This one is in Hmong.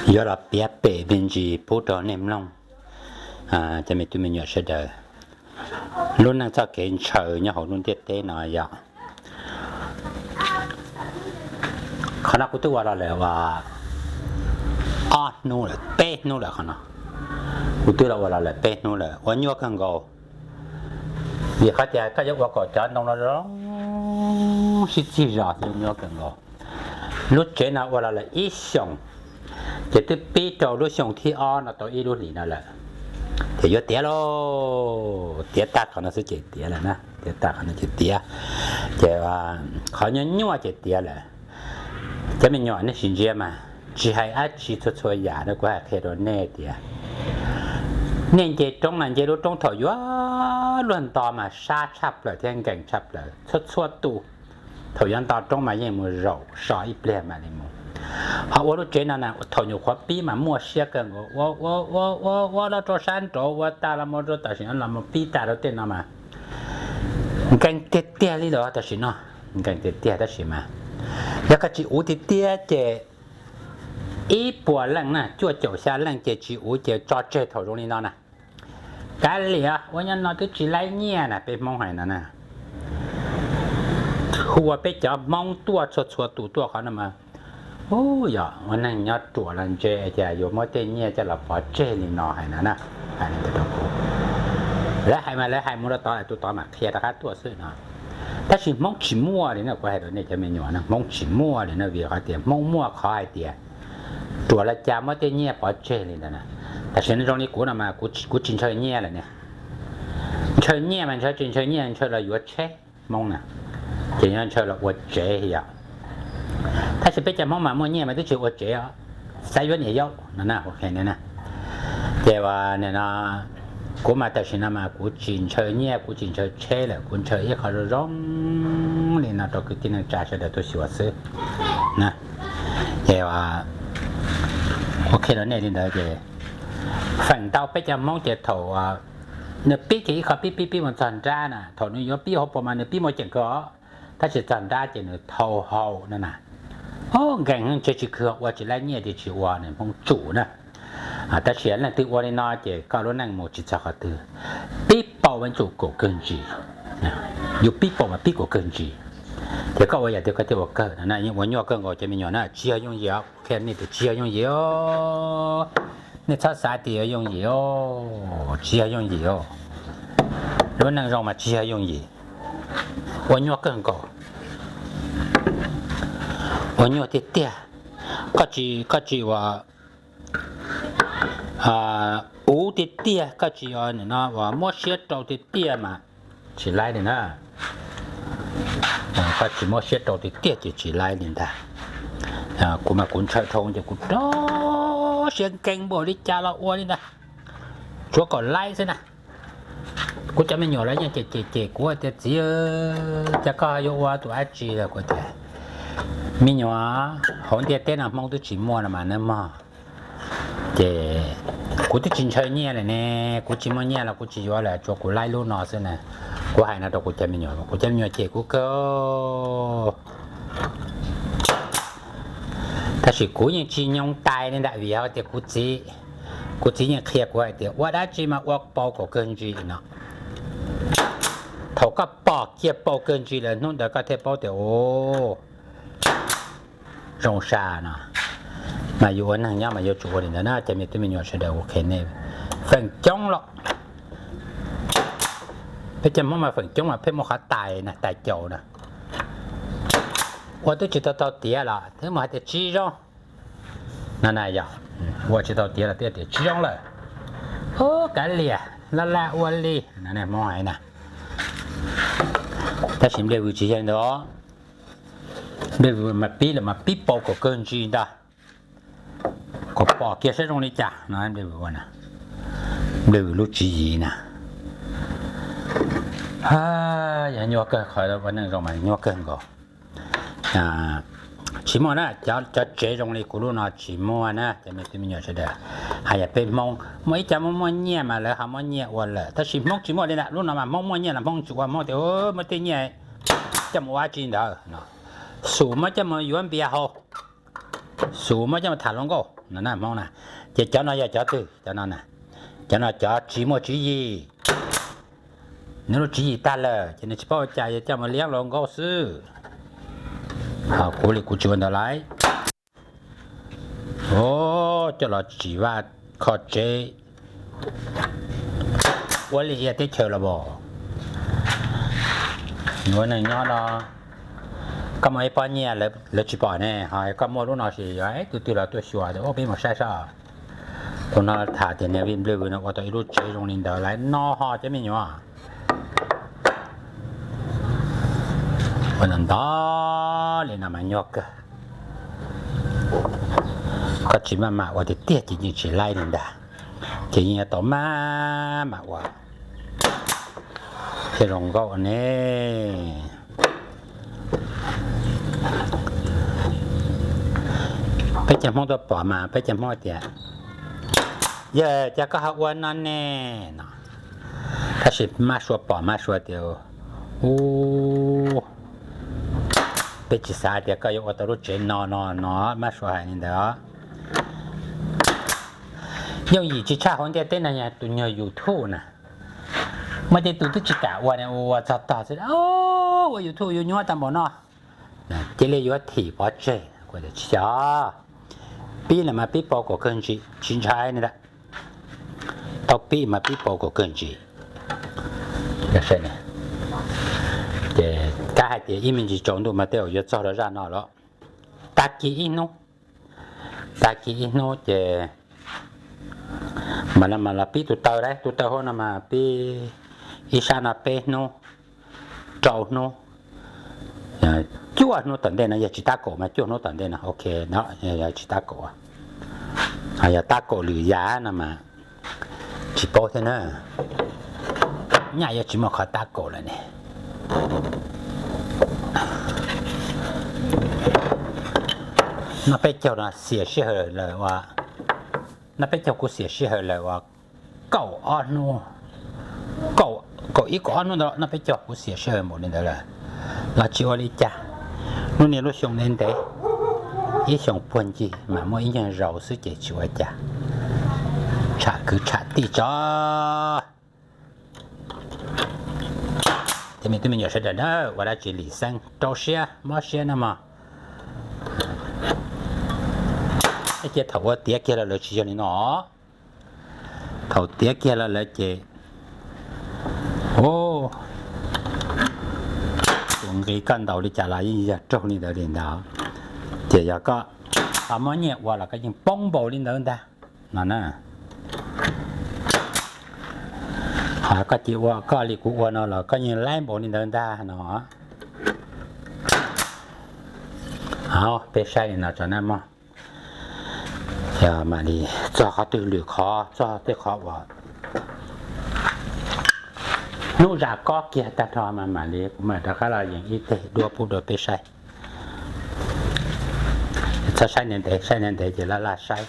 Yuav los piav pem me ntsis pub rau nej mloog, cov me tub me nyuam sawv daws, lub neej txoj kev ntshaw nyob hauv lub ntiaj teb no yog qhov no kuv twb ua los lawm ob hnub lawm, peb hnub lawm qhov no. Kuv twb los ua los lawm peb hnub lawm, ua nyuaj kawg nkaus. Vim qhov tias koj yuav ua kom cov ntoo no zoo sib txig zos xwb, nyuaj kawg nkaus. Lub tsev no ua los lawm ib xyoos, ces twb pib rau lub xyoo thib ob no tau ib lub hlis no lawm, ces yuav tiav lauj. Tiav tag qhov no xwb ces tiav lawm na, tiav tag qhov no ces tiav. Ces qhov nyuaj nyuaj ces tiav lawm. Cov me nyuam, nej sim ntsia mas, tsis hais dab tsi, txhua txhua yam no kuv hais qhia rau nej tias, nej nce roob no nce lub roob thaum yuav luag nto mas sab tshaj plaws thiab nkees tshaj plaws. Txhua txhua tus thaum yuav nto roob mas yeej mus zaum so ib pliag mam li mus. Ho ua lub tsev no na, thaum nyuam qhuav pib mas muaj siab kawg nkaus, ua ua ua ua ua los rau sab nraud, ua tag los mus rau tam sim no los mus pib tag rau tej no mas nkees tiag tiag li lawm tam sim no, nkees tiag tiag. Tab sis mas yog koj tsis uv tiag tiag ces ib puas leej na, cuaj caum xya leej ces tsis uv ces tso tseg thaum zoo li no na. Kav liam, ua nyob no twb tsis laib nyiaj na, peb Hmoob hais no na. Hu ua peb cov Hmoob tuaj txhua txhua tus tuaj qhov no mas, u, yog ua neeg nyob ruam los ntse cas yuav muab tej nyiaj coj los pov tseg li no hais no na. Hais li ntawd rau kuv. Lawv hais mas lawv hais mus rau tod, tus tod mas qhia rov qab tuaj xwb no. Tab sis Hmoob tsis muaj li no, kuv hais rau nej cov me nyuam na, Hmoob tsis muaj li no vim qhov tias Hmoob muaj qhov hais tias ruam los cas muab tej nyiaj pov tseg li ntawd na. Tam sim no zoo li kuv no mas kuv tsis ntshaw nyiaj lawm ne. Ntshaw nyiaj mas ntshaw tsis ntshaw nyiaj, ntshaw los yuav tsheb Hmoob na, ces nyob ntshaw los ua tsev yom. Tab sis peb cov Hmoob mas muaj nyiaj mas twb tsis ua tsev os, xav yuav niam yau no na. Ces nim no kuv mas tam sim no mas kuv tsis ntshaw nyiaj, kuv tsis ntshaw tsheb lawm, kuv ntshaw ib qho zoo zoo li no rau kwv tij neej tsa sawv daws tuaj xyuas xwb. Ces ua qhia rau nej li ntawd ces feem ntau peb cov Hmoob ces thaum nws pib ces ib qho pib pib pib mus txog nrab na, thaum nws yuav pib hauv paus mas nws pib muaj ceem kawg os, tab sis txog nrab ces nws thau hau no na. Nkees ntshe tsis khwv, ua tsis laib nyiaj ces tsis ua, nws Hmoob tsum na. Tab sis leej twg ua li no ces koj lub neej mus tsis txog qhov twg. Pib paus mas tsum kaum kawg ntsis, yus pib paus mas pib kaum kawg ntsis, ces koj ua yam twg koj thiaj ua kawg no na. Yeej ua nyuaj kawg nkaus cov me nyuam na, tsis yog yooj yim, qhia nej tias tsis yog yooj yim os. Nej txhob xav tias yog yooj yim os, tsis yog yooj yim os. Lub neej zoo mas tsis yog yooj yim, ua nyuaj kawg nkaus, ua nyuaj tiag tiag. Koj tsis, koj tsis ua uv tiag tiag, koj tsis ua no ua muab siab rau tiag tiag mas tsis laib li na. Koj tsis muab siab rau tiag tiag ces tsis laib li ntag. Kuv mas kuv ntshaw dhau ces kuv rau siab nkees npaum li cas los ua li ntag, tsuav kom laib xwb na. Kuv cov me nyuam lawv yeej cem cem cem kuv tias txiv, cas koj yuav ua tus dab tsi lawm kuv tias, me nyuam, hauv ntiaj teb no Hmoob twb tsis muaj no mas nawb mog. Ces kuv twb tsis ntshaw nyiaj lawm ne, kuv tsis muaj nyiaj los kuv tsis yuav lawm, tsuav kuv laib lub no xwb na. Kuv hais no rau kuv cov me nyuam, kuv cov me nyuam cem kuv kawg. Tab sis kuv yeej tsis nyoo tais li ntag vim hais tias kuv txiv, kuv txiv yeej qhia kuv hais tias ua dab tsi mas ua paus kom kawg ntsis no. Thaum koj pom kiag paus kawg ntsis lawm hnub ntawd koj thiaj paub tias u, zoo sa no. Mas yus ua neeg nyob mas yuav tsum ua li ntawd na cov me tub me nyuam sawv daws, ua qhia nej feem coob los, peb cov Hmoob mas feem coob mas pheej muaj qhov tais na, tais caus na. Ua twb tsis tau tau tiav los twb mus hais tias tsis zoo no na. Yog ua tsis tau tiav los twb tias tsis zoo lawm, u, kav liam, laj laj ua li no, Hmoob hais na. Tab sis nplej vwm tsis yog li ntawd, nplej vwm mas pib lawm mas pib paus kom kawg ntsis ntag, kom pom kiag saib zoo li cas no nplej vwm ua na. Nplej vwm lub tswv yim na, yog nyuaj kawg, qhov ua neej zoo mas nyuaj kawg nkaus. Tsis muaj na, cov tsev zoo li kuv lub no tsis muaj na cov me tub me nyuam sawv daws. Hais yog peb Hmoob muaj ib co muaj muaj nyiaj mas lawv ho muab nyiaj ua lawm, tab sis Hmoob tsis muaj li ntawd. Lub no mas Hmoob muaj nyiaj los Hmoob tsis ua, Hmoob tias muab tej nyiaj coj mus ua dab tsi ntawd no, xum muab coj mus yuav npias haus. xus muab coj mus tham hluas nkauj no na Hmoob na. Ces cov no yog cov twg? Cov no na, cov no cov tsis muaj tswv yim. Nws lub tswv yim tag lawm ces nws tsis paub ua cas, yog coj mus liab hluas nkauj xwb. Ho kuv li kuv tsis ua ntawd lauj. Coj los tsim vaj kho tsev ua li ia teb chaws los as. Yuav neeg nyob no, koj muaj ib pob nyiaj lawv tsis pom ne, ho koj muaj lub no ces yog tus twg los tuaj xyuas tias peb mus saib saib. Tus no tham tias niag Vij Nplwj no ua tau ib lub tsev zoo li ntawd lawm no ho cov me nyuam. Ua ntau ntau li no mas nyuaj kawg. Koj tsis maj mam ua tiag tiag ces yeej tsis laib li ntag. Ces yeej yuav tau maj mam ua thiaj zoo nkauj ne. Peb cov Hmoob tuaj pom mas peb cov Hmoob tias, yog cas koj ho ua no ne no. Tab sis Mab Sua pom Mab Sua tias, u, peb tsis xav tias koj yuav ua tau lub tsev no no no, Mab Sua hais li ntawd. Yooj yim tsis tshaj hauv ntiaj teb no yog tus nyuag YouTube na. Muaj tej tus twb tsis kam ua ne, ua txog tog xwb, ua YouTube yuav nyuaj tag npaum no. Cia li yuav thim pov tseg, tsis xyov. Pib los mas pib pauv kom kawg ntsis, tsis ntshai li ntawd. Tau pib mas pib pauv kom kawg ntsis. Ces kav hais tias ib me ntsis tsaus ntuj mas tej zaum yuav txog rau zaj no los. Tag kis ib hnub, tag kis ib hnub ces mam los, mam los pib tus taw lauj, tus taw hauv no mas pib ib sab no peb hnub, rau hnub, cuaj hnub tom ntej no, yog tsis tab kaum mas cuaj hnub tom ntej no ok no, yog tsis tab kaum. Yog tab kaum lwm yam no mas tsis paub thiab na. Nyaj yuav tsis muaj qhov tab kaum lawm ne. Noj peb caug no xiam sij hawm lawm uas, noj peb caug kuv xiam sij hawm lawm uas kaum ob hnub, kaum ib kaum ob hnub ntawd, noj peb caug kuv xiam sij hawm npaum li ntawd lawm los tsis ua li cas. Lub niag lub xyoo ntev ntev, ib xyoos puag ncig mas muaj ib nyuag zaus xwb ces tsis ua cas. Tsham kwv tsham tij tso. Cov me tub me nyuam sawv daws na, ua dab tsi lim xeeb rau siab mob siab no mog. Ib cia thaum ua tiav kiag los lawv tsis yog li no. Thaum tiav kiag los lawv ces, tus nqi koj ntaus li cas los yeej yog raug li ntawd li ntawd. Ces yog koj ho muab nyiaj ua los koj yeej poob npaum li ntawd ntag no na. Ho koj cia ua koj li kuv ua no los koj yeej laib npaum li ntawd ntag no. Hauv peb saib li no tso na mog. Yog mam li txog qhov twg lwm qhov, txog tej qhov uas hnub zam kob kiag tag nrho mas mam li kuv mam rov qab los yees ib teg duab pub rau peb saib. Txhob saib ntev ntev, saib ntev ntev ces laj laj saib.